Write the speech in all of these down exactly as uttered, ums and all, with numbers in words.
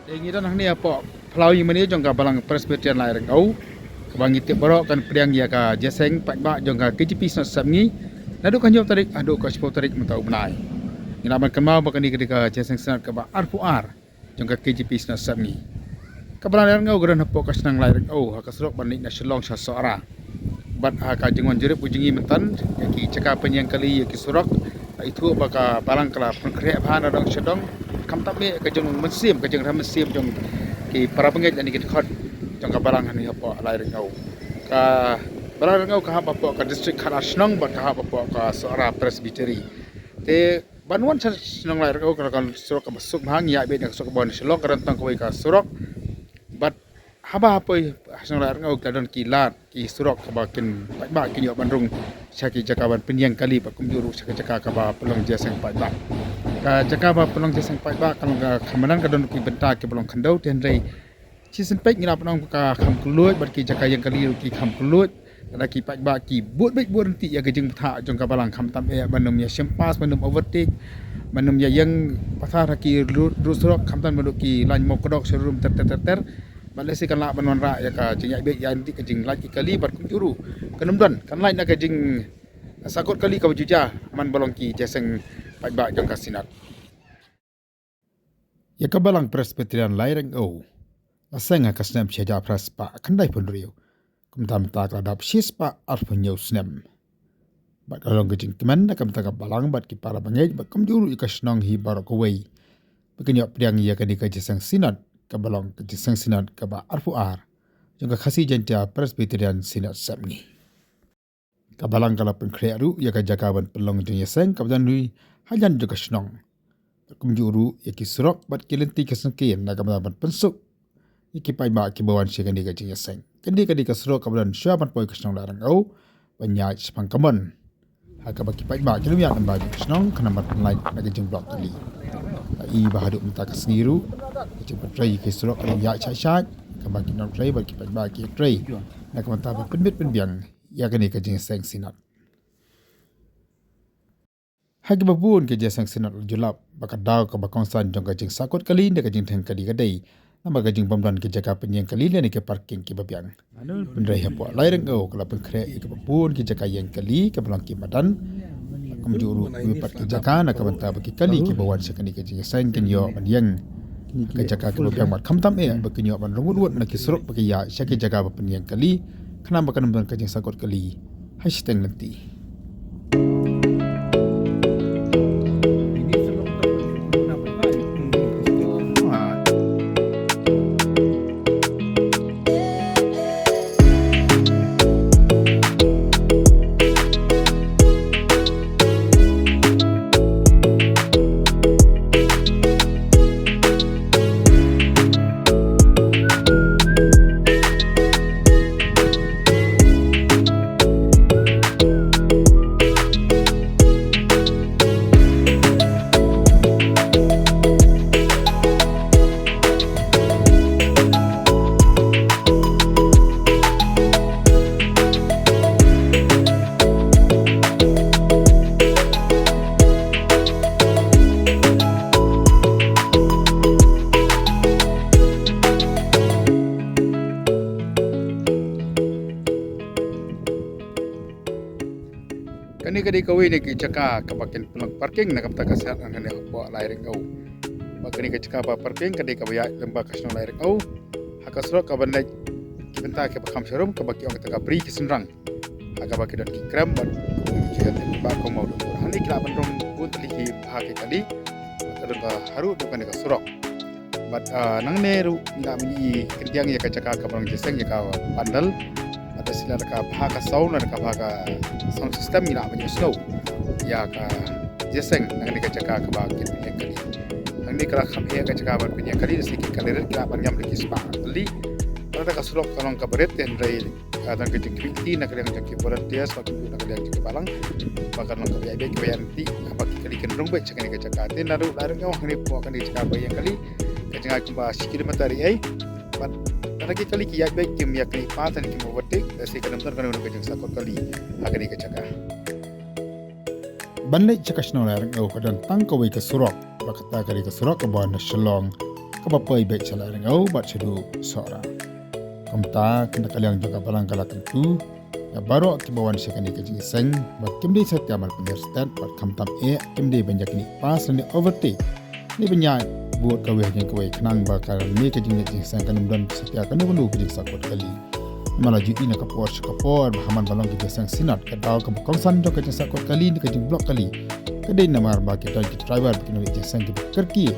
Te ngi don hangne hapoh phyllaw ïingmane jong ka Balang Presbyterian Lairyngew, kaba ngi tip baroh kan pdiang ïa ka jingïaseng paidbah jong ka K J P Synod Sepngi naduh ka hynñiew tarik haduh ka shiphew tarik mynta u bnai. Ngi lah ban kynmaw ba kane ka dei ka jingïaseng Synod kaba arphew ar jong ka K J P Synod Sepngi. Ka Balang Lairyngew ka don hapoh ka shnong Lairyngew, ha ka surok ban leit na Shillong sha Sohra. Bad ha ka jingwan jurip u jong ngi mynta ïa ki jaka pynïeng kali, ïa ki surok, la ithuh ba ka Balang ka la pynkhreh bha na dong sha dong. Khamtam eh ka jingmynsiem, ka jingrem mynsiem jong ki para bangeit lane ki dkhot jong ka Balang hangne hapoh Lairyngew. Ka Balang Lairyngew ka hap hapoh ka district khatar shnong bad ka hap hapoh ka Sohra Presbytery. Te ban wan sha shnong Lairyngew ka la ka surok kaba suk bha, ngi ïaid beit na ka surok kaba wan Shillong ka don tang kawei ka surok. Bad haba hapoi ha shnong Lairyngew ka don ki lad, ki surok kaba kin paidbah kin ïoh ban rung sha ki jaka ban pynïeng kali bad kumjuh ruh sha ki jaka kaba pynlong jingïaseng paidbah. Ka jaka ba pynlong jingïaseng paidbah ka long ka kham madan, ka don ki bynta kiba long khyndew, te hynrei shisien peit ngi lah ban ong ka kham kylluid bad ki jaka ïeng kali ruh ki kham kylluid. Lada ki paidbah ki bud beit bud ryntih ïa ka jingbthah jong ka Balang, khamtam eh ban ym ïa shim pass, ban ym overtake, ban ym ïa ïeng pathar ha ki ru-, ruh surok, khamtam ban ym ki lain mawkdok sharum ter ter ter ter. Bad lehse kan lah ban wanrah ïa ka jingïaid beit ïaid ryntih, ka jinglait ki kali bad kumjuh ruh kan ym don, kan lait na ka jingsakut kali kaba ju jia man ba long ki jingïaseng paidbah jong ka Synod. Ïa ka Balang Presbyterian Lairyngew la seng ha ka snem shi hajar phra spah khyndaiphew hynriew. Kumta mynta ka la dap shi spah arphew hynñiew snem. Bad ka long ka jingkmen na ka bynta ka Balang bad ki para bangeit bad kumjuh ruh ïa ka shnong hi baroh kawei ba kin ïoh pdiang ïa kane ka jingïaseng Synod kaba long ka jingïaseng Synod kaba arphew ar jong ka Khasi Jaiñtia Presbyterian Synod Sepngi. Ka Balang ka la pynkhreh ruh ïa ka jaka ban pynlong jingïaseng kaba don hi hajan jong ka shnong. Kumjuh ruh ïa ki surok bad ki lynti ki syngkien na ka bynta ban pynsuk ïa ki paidbah kiba wan sha kane ka jingïaseng. Kane ka dei ka surok kaba don shuwa ban poi ka shnong Lairyngew ban ïaid shaphang ka mon, ha kaba ki paidbah ki lum ïaid lyngba jong ka shnong khnang ban pynlait na ka jingblok kali. La i ba haduh mynta ka sngi ruh ka jingpyntrei ïa ki surok ka dang ïaid shait shait, kaba ki nongtrei bad ki paidbah ki trei na ka bynta ban pynbit pynbiang ïa kane ka jingïaseng Synod. Ha kiba bun ki jingïaseng Synod la ju lap ba ka daw kaba kongsan jong ka jingsakut kali ne ka jingdheng kali ka dei namar ka jingbym don ki jaka pynïeng kali lane ki parking kiba biang. Hynrei hapoh Lairyngew ka la pynkhreh ïa kiba bun ki jaka ïeng kali kiba long ki madan. Kumjuh ruh kiwei pat ki jaka na ka bynta ba ki kali kiba wan sha kane ka jingïaseng kin ïoh ban ïeng ha ki jaka kiba biang bad khamtam eh ba kin ïoh ban rung wut wut na ki surok ba ki ïaid sha ki jaka ba pynïeng kali, khnang ba kan ym don ka jingsakut kali ha shiteng lynti. Kane ka dei kawei na ki jaka kaba kin pynlong parking na ka bynta ka Synod hangne hapoh Lairyngew. Bad kane ka jaka ba parking ka dei kaba ïaid lyngba ka shnong Lairyngew, ha ka surok kaban leit ki bynta kiba kham sharum, kaba ki ong kata ka Bri ki Synrang, ha kaba ki don ki krem bad ki jaka kiba kham maw. Hangne ki lah ban rung bun tylli ki bha ki kali, ka don ka harum jong kane ka surok. Bad, ah, nangne ruh ngi lah ban ïohi khyndiat ïa ka jaka kaba long jingïaseng, ïa ka pandal. Bad lada ka bha ka sound, lada ka bha ka sound system, ngi lah ban ïohsngew ïa ka jingïaseng na kane ka jaka kaba kin pynïeng kali. Hangne ka la kham eh ka jaka ban pynïeng kali, da shi ki kali rit ki lah ban ñiam da ki spah kali. Lada ka surok ka long kaba rit, te hynrei ka don ka jingkhmih lynti na ka liang jong ki volunteers, bad na ka liang jong ki balang, ba kan long kaba ïaid beit kaba ïaid lynti, ba ki kali kin rung beit sha kane ka jaka. Te naduh Lairyngew hangne hapoh kane ka jaka ba ïeng kali ka jngai kumba shi kilometer ïa ei. Bad lada ki kali ki ïaid beit kim ïa kane path ne kim overtake, lehse kan ym don kano kano ka jingsakut kali ha kane ka jaka. Ban leit sha ka shnong Lairyngew ka don tang kawei ka surok, ba kata ka dei ka surok kaba wan na Shillong, ba poi beit sha Laitryng'ew bad shaduh Sohra. Kumta kane ka liang jong ka balang ka la kyntu ïa baroh kiba wan sha kane ka jingïaseng ba kim dei satia ban pynïar stet bad khamtam eh kim dei ban ïa kane pass lane overtake ne ban ïa bud kawei ha kawei khnang ba kane ka jingïaseng kan ym don satia kano kano ka jingsakut kali. Namar la ju i na ka por sha ka por ba ha man ba long ka jingïaseng Synod ka daw kaba kongsan jong ka jingsakut kali ne ka jingblok kali ka dei namar ba ki don ki driver ba ki nongleit jingïaseng kiba kyrkieh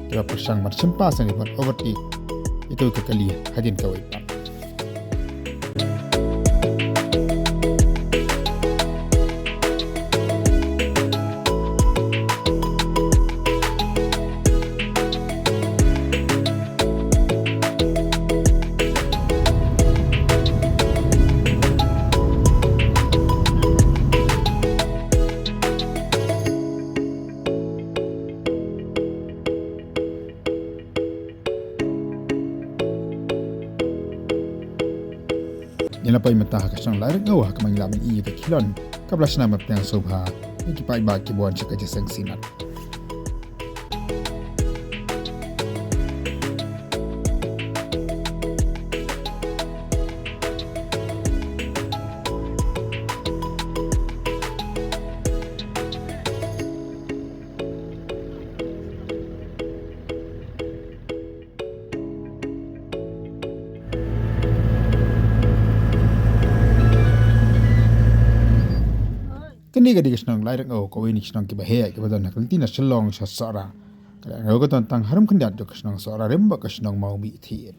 kiba pyrshang ban shim pass ne ban overtake ïa kawei ka kali hadien kawei pat. Ngi la poi mynta ha ka shnong Laitryng'ew ha kaba ngi lah ban ïohi ïa ka khilon kaba la shna ban pdiang sngewbha ïa ki paidbah kiba wan sha ka jingïaseng Synod. Kane ka dei ka shnong Laitryng'ew, kawei na ki shnong kiba heh kiba don ha ka lynti na Shillong sha Sohra. Ka Laitryng'ew ka don tang harum khyndiat jong ka shnong Sohra rim bad ka shnong Mawmihthir.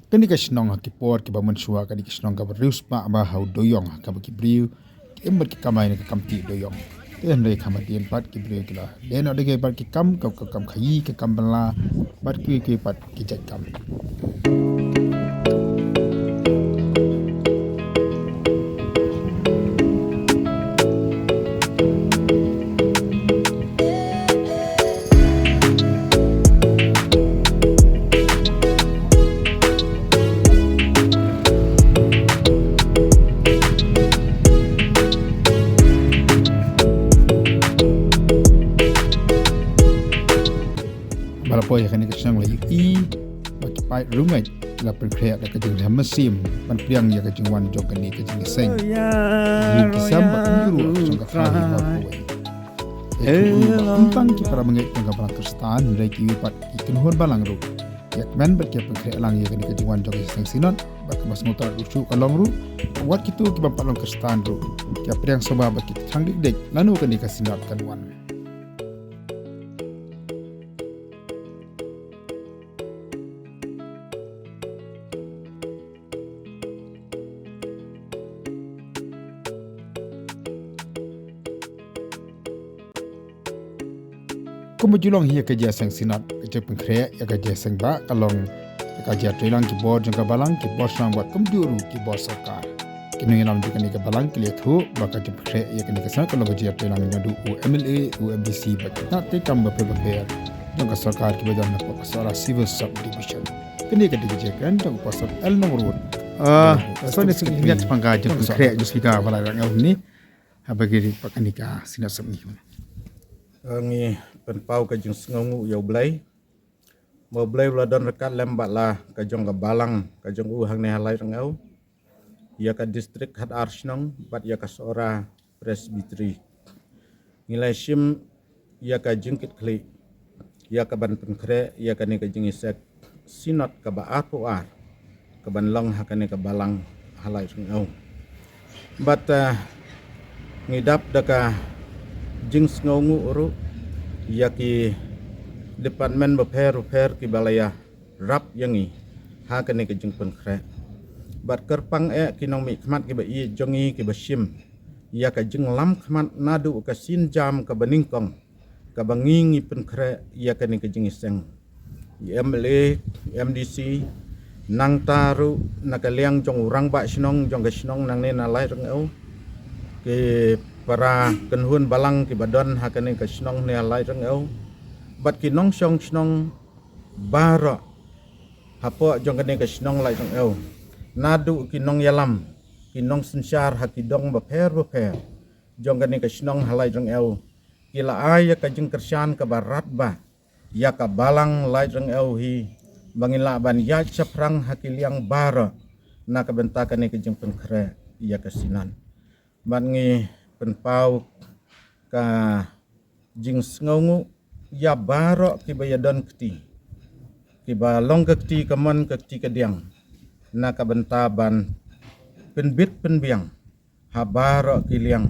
Kane ka shnong ha ki por kiba mynshuwa ka dei ka shnong kaba riewspah bha ha u dewïong ha kaba ki briew ki im bad ki kamai na ka kam tih dewïong. Te hynrei kham hadien pat ki briew ki la leh noh da ki bad ki kam, ka, ka kam khaïi, ka kam bylla bad kiwei kiwei pat ki jait kam. Ba la poi ha kane ka shnong la ïohi ba ki paid riew ngeit la pynkhreh da ka jingrhem mynsiem ban pdiang ïa ka jingwan jong kane ka jingïaseng. Ïa ki sem bad kumjuh ruh ka jong ka thaiñ ba kawei. Ïa ki ruh ba ym tang ki para bangeit jong ka balang Khristan hynrei kiwei pat ki kynhun balang ruh ïa kmen bad ki pynkhreh lang ïa kane ka jingwan jong ka jingïaseng Synod bad kaba sngewtynnat ruh shuh ka long ruh ba wat kito kiba ym pat long Khristan ruh ki ïa pdiang sngewbha bad ki thrang dik dik lano kane ka Synod kan wan. Kumba ju long hi ïa ka jingïaseng Synod, ka jingpynkhreh ïa ka jingïaseng ba ka long ïa ka jingïatreilang ki bor jong ka balang, ki bor shnong bad kumjuh ruh ki bor sorkar. Ki nongïalam jong kane ka balang ki la ïathuh ba ka jingpynkhreh ïa kane ka Synod ka long ka jingïatreilang naduh u M L A, u M D C bad ki tnat treikam bapher bapher jong ka sorkar kiba don hapoh ka Sohra Civil Sub Division. Kane ka dei ka jingkren jong u Pastor L Nongrut. Ah, Pastor Nongrut, ngi sngewbha pang ka jingpynkhreh jong ka Laitryng'ew ni. Haba ki ri pat kane ka Synod Sub Division. Ah, ngi pynpaw ka jingsngewnguh ïa U Blei. Ba U Blei u la don ryngkat lem bad la ka jong ka balang ka jong u hangne ha Laitryng'ew, ïa ka district khatar shnong bad ïa ka Sohra Presbytery. Ngi la shim ïa ka jingkitkhlieh ïa ka ban pynkhreh ïa kane ka jingïaseng Synod kaba arphew ar ka ban long ha kane ka balang ha Laitryng'ew. Bad, eh, ngi dap da ka jingsngewnguh ruh ïa ki department bapher bapher kiba la ïarap ïa ngi ha kane ka jingpynkhreh. Bad kyrpang eh ki nongmihkhmat kiba ïeit jong ngi kiba shim ïa ka jinglam khmat naduh ka sienjam kaba nyngkong kaba ngi ngi pynkhreh ïa kane ka jingïaseng. I M L A, M D C, nangta ruh na ka liang jong u rangbah shnong jong ka shnong nangne na Laitryng'ew, ki para kynhun balang kiba don ha kane ka shnong ne Laitryng'ew, bad ki nongshong shnong baroh hapoh jong kane ka shnong Laitryng'ew, naduh ki nongïalam, ki nongsynshar ha ki dong bapher bapher jong kane ka shnong ha Laitryng'ew, ki la ai ïa ka jingkyrshan kaba radbah ïa ka balang Laitryngew hi, ba ngin lah ban ïaid shaphrang ha ki liang baroh na ka bynta kane ka jingpynkhreh ïa ka Synod. Bad ngi pynpaw ka jingsngewnguh ïa baroh kiba ïadon kti, kiba long ka kti kamon ka kti kadiang, na ka bynta ban pynbit pynbiang ha baroh ki liang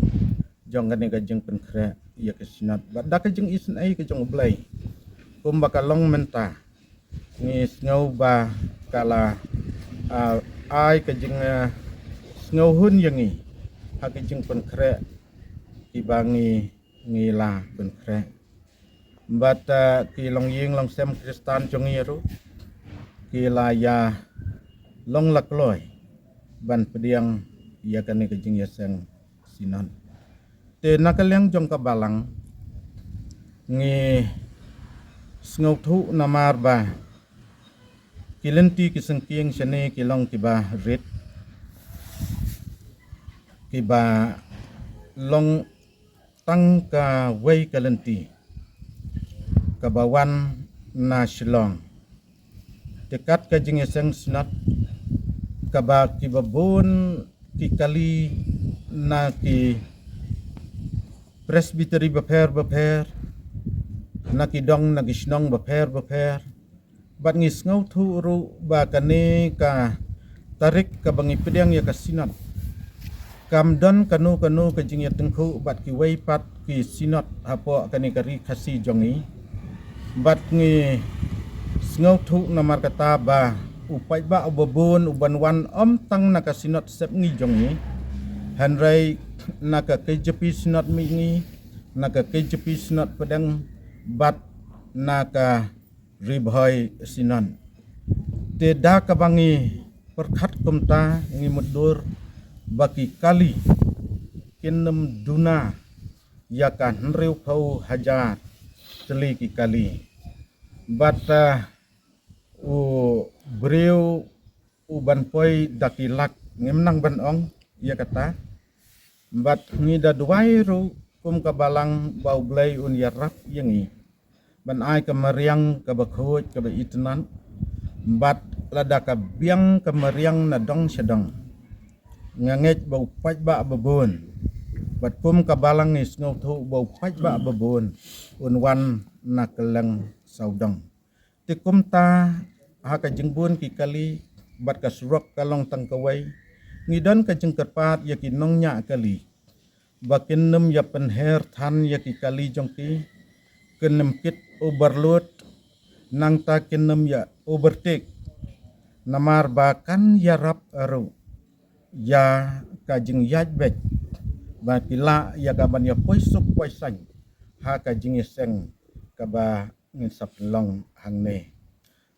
jong kane ka jingpynkhreh ïa ka Synod. Bad da ka jingisynei ka jong U Blei, kumba ka long mynta, ngi sngew ba ka la, ah, ai ka jing, ah, sngewhun ïa ngi ha ka jingpynkhreh kiba ngi, ngi la pynkhreh. Bad, ah, ki longïing longsem Khristan jong ngi ruh ki la ïa long la kloi ban pdiang ïa kane ka jingïaseng Synod. Te na ka liang jong ka balang, ngi sngewthuh namar ba ki lynti ki syngkien shane ki long kiba rit, kiba long tang kawei ka lynti kaba wan na Shillong. Te kat ka jingïaseng Synod kaba kiba bun ki kali na ki Presbytery bapher bapher, na ki dong na ki shnong bapher bapher. Bad ngi sngewthuh ruh ba kane ka tarik kaba ngi pdiang ïa ka Synod, kam don kano kano ka jingïatyngkhuh bad kiwei pat ki Synod hapoh kane ka ri Khasi jong ngi. Bad ngi sngewthuh namar kata ba u paidbah uba bun uban wan ym tang na ka Synod Sepngi jong ngi, hynrei na ka K J P Synod Mihngi, na ka K J P Synod Pdeng, bad na ka Ri Bhoi Synod. Te da kaba ngi pyrkhat kumta, ngi mutdur ba ki kali kin ym duna ïa ka hynriewphew hajar tylli ki kali. Bad, ah, u briew uban poi da ki lak, ngim nang ban ong ïa kata. Bad ngi da duwai ruh kum ka balang ba U Blei un ïarap ïa ngi ban ai ka mariang kaba khuid kaba itynnad. Bad lada ka biang ka mariang na dong sha dong, nga ngeit ba u paidbah ba bun, bad kum ka balang ngi sngewthuh ba u paidbah ba bun un wan na kylleng sawdong. Te kumta, ha ka jingbun ki kali bad ka surok ka long tang kawei, ngi don ka jingkyrpad ïa ki nongñiah kali ba kin ym ïa pynher than ïa ki kali jong ki, kin ym kit overload, nangta kin ym ïa overtake. Namar ba kan ïarap ruh ïa ka jingïaid beit ba ki lah ïa ka ban ïa poi suk poi saiñ ha ka jingïaseng kaba ngin sa pynlong hangne.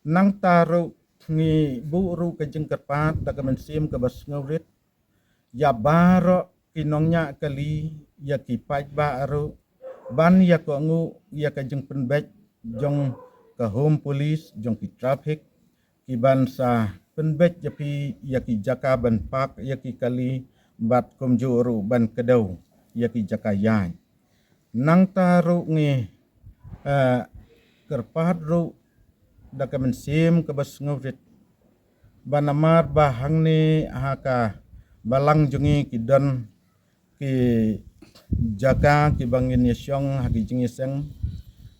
Nangta ruh ngi buh ruh ka jingkyrpad da ka mynsiem kaba sngewrit ïa baroh ki nongñiah kali, ïa ki paidbah ruh, ban ïa kohnguh ïa ka jingpynbeit jong ka Home Police, jong ki traffic, ki ban sa pynbeit ïa phi ïa ki jaka ban park ïa ki kali, bad kumjuh ruh ban kdew ïa ki jaka ïaid. Nangta ruh ngi, eh, kyrpad ruh da ka mynsiem kaba sngewrit ba namar ba hangne ha ka balang jong ngi ki don ki jaka kiba ngin ïa shong ha ki jingïaseng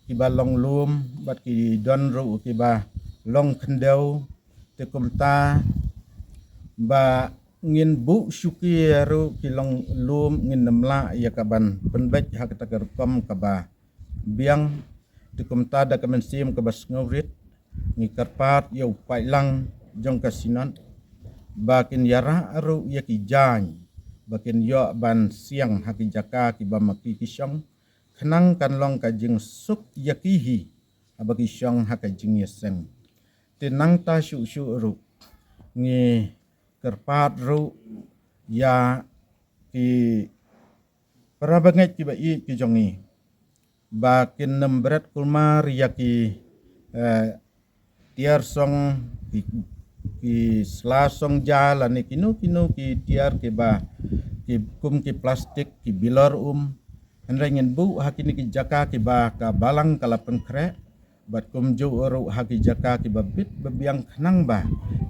kiba long lum, bad ki don ruh kiba long khyndew. Te kumta ba ngin buh shuki ruh ki long lum, ngin ym lah ïa ka ban pynbeit ha kata ka rukom kaba biang. Te kumta da ka mynsiem kaba sngewrit ngi kyrpad ïa u paidlang jong ka Synod ba kin ïarah ruh ïa ki jaiñ ba kin ïoh ban siang ha ki jaka kiba ma ki ki shong, khnang kan long ka jingsuk ïa ki hi haba ki shong ha ka jingïaseng. Te nangta shuh shuh ruh ngi kyrpad ruh ïa ki para bangeit kiba ïeit ki jong ngi ba kin ym bret kulmar ïa ki, eh, tiar song, ki, ki sla song ja lane kino kino ki tiar kiba ki kum ki plastik, ki bilor um. Hynrei ngin buh ha kine ki jaka kiba ka balang ka la pynkhreh Bad kumjuh ruh ha ki jaka kiba bit ba biang khnang ba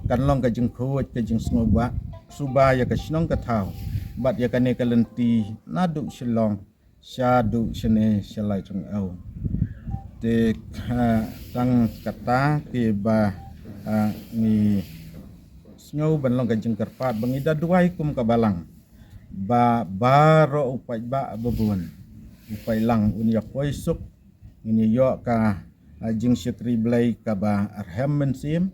kan long ka jingkhuid ka jingsngewbha suba ïa ka shnong ka thaw bad ïa kane ka lynti naduh Shillong shaduh shane sha Laitjong Ew. Te, ah, tang kata kiba, ah, ngi sngew ban long ka jingkyrpad ba ngi da duwai kum ka balang ba baroh u paidbah babun u paidlang un ïa poi suk, ngin ïa ïoh ka, ah, jingshakri Blei kaba rhem mynsiem.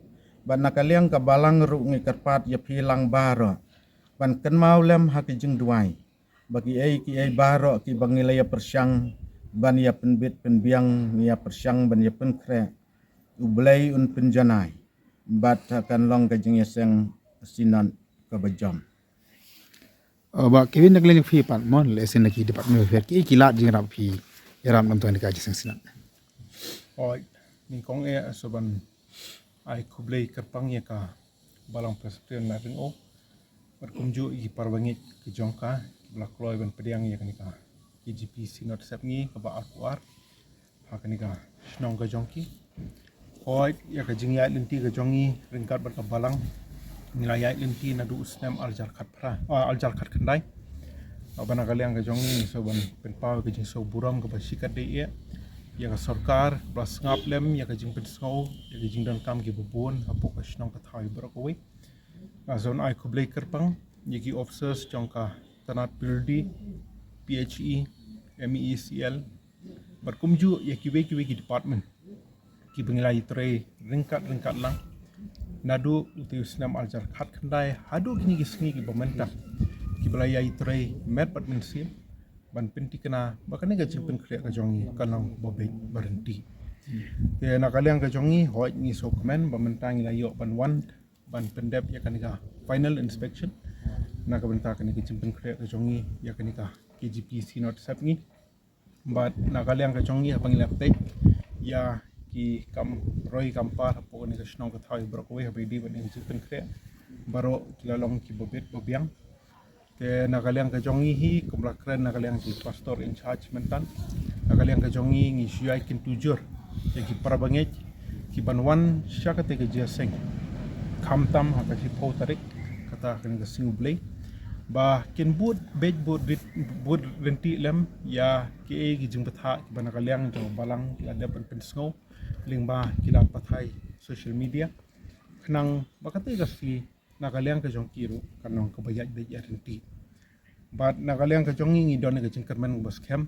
Bad na ka liang ka balang ruh ngi kyrpad ïa phi lang baroh ban kynmaw lem ha ka jingduwai ba kiei kiei baroh kiba ngi la ïa pyrshang ban ïa pynbit pynbiang, ngi ïa pyrshang ban ïa pynkhreh, U Blei un pynjanai bad kan long ka jingïaseng synod kaba jam. Uh, ba Kevin, na ka liang phi pat mon, lehse na ki Department of Health ki, ki lad jingïarap phi ïarap namar kane ka jingïaseng synod? Oi, nyngkong eh sa ban ai khublei kyrpang ïa ka Balang Presbyterian Laitdingor bad kumjuh ïa ki para bangeit ka jong ka kiba la kloi ban pdiang ïa kane ka K J P Synod Sepngi kaba arphew ar ha kane ka shnong ka jong ki. Hooid, ïa ka jingïaid lynti ka jong ngi ryngkat bad ka balang ngi la ïaid lynti naduh u snem arhajar khatphra, ah, arhajar khatkhyndai. Bad na ka liang ka jong ngi ngi sa ban pynpaw ïa ka jingsngewburom kaba shikatdei eh ïa ka sorkar ba sngap lem ïa ka jingpynsngew ïa ka jingdonkam kiba bun hapoh ka shnong ka thaw baroh kawei. Nga sa ban ai khublei kyrpang ïa ki officers jong ka tnat P W D, P H E, M E E C L bad kumjuh ïa kiwei kiwei ki department kiba ngi la ïatrei ryngkat ryngkat lang naduh utei u snem arhajar khatkhyndai haduh kine ki sngi kiba mynta, kiba la ïatrei met bad mynsiem ban pynthikna ba kane ka jingpynkhreh ka jong ngi kan long ba beit ba ryntih. Te na ka liang ka jong ngi, hooid, ngi sngewkmen ba mynta ngi la ïoh ban wan ban pyndep ïa kane ka final inspection na ka bynta kane ka jingpynkhreh ka jong ngi ïa kane ka K J P Synod Sepngi. Bad na ka liang ka jong ngi, haba ngi la peit ïa ki kam roi kam par hapoh kane ka shnong ka thaw baroh kawei, haba ïadei bad kane ka jingpynkhreh, baroh ki la long kiba bit ba biang. Te na ka liang ka jong ngi hi, kumba la kren na ka liang ki pastor in charge mynta, na ka liang ka jong ngi ngi shu ïai kyntu jur ïa ki para bangeit kiban wan sha katei ka jingïaseng, khamtam ha ka shiphew tarik, kata kane ka sngi U Blei, ba kin bud beit bud rit-, bud ryntih lem ïa kiei ki jingbthah kiba na ka liang jong ka balang ki la dep ban pynsngew lyngba ki lad pathai social media, khnang ba katei ka sngi na ka liang ka jong ki ruh kan long kaba ïaid beit ïaid ryntih. Bad na ka liang ka jong ngi ngi don ka jingkyrmen kaba skhem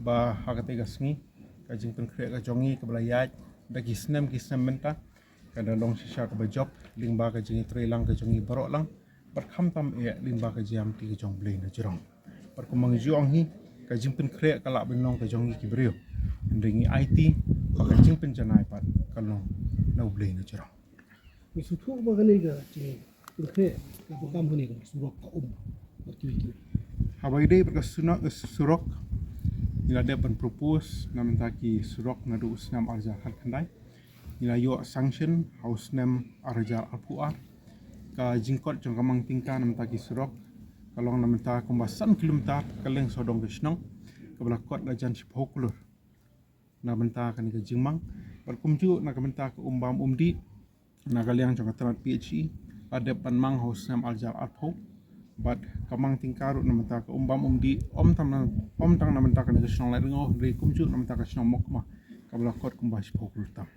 ba ha katei ka sngi ka jingpynkhreh ka jong ngi kaba la ïaid da ki snem ki snem mynta kan da long shisha kaba jop lyngba ka jingïatreilang ka jong ngi baroh lang, bad khamtam eh lyngba ka jingïaid lynti ka jong U Blei na jrong. Bad kumba ngi ju ong hi, ka jingpynkhreh ka lah ban long ka jong ngi ki briew, hynrei ngi aiti ba ka jingpynjanai pat kan long na U Blei na jrong. Ngi sngewthuh ba kane ka jingpynkhreh ka ba kam hangne ka surok ka um bad kiwei kiwei. Haba ïadei bad ka suna-, surok, ngi la dep ban propose na bynta ki surok naduh u snem arhajar khatkhyndai. Ngi la ïoh sanction ha u snem arhajar arphew ar. Ka jingkot jong ka mang tyngka na bynta ki surok ka long na bynta kumba san kilometer ka leng sawdong ka shnong, kaba la kot la jan shiphew klur na bynta kane ka jingmang. Bad kumjuh na ka bynta ka um bam um dih, na ka liang jong ka tnat P H E la dep ban mang ha u snem arhajar arphew. Bad ka mang tyngka ruh na bynta ka um bam um dih, ym tang na, ym tang na bynta kane ka shnong Laitdingor, hynrei kumjuh na bynta ka shnong Mokma, kaba la kot kumba shiphew klur tam.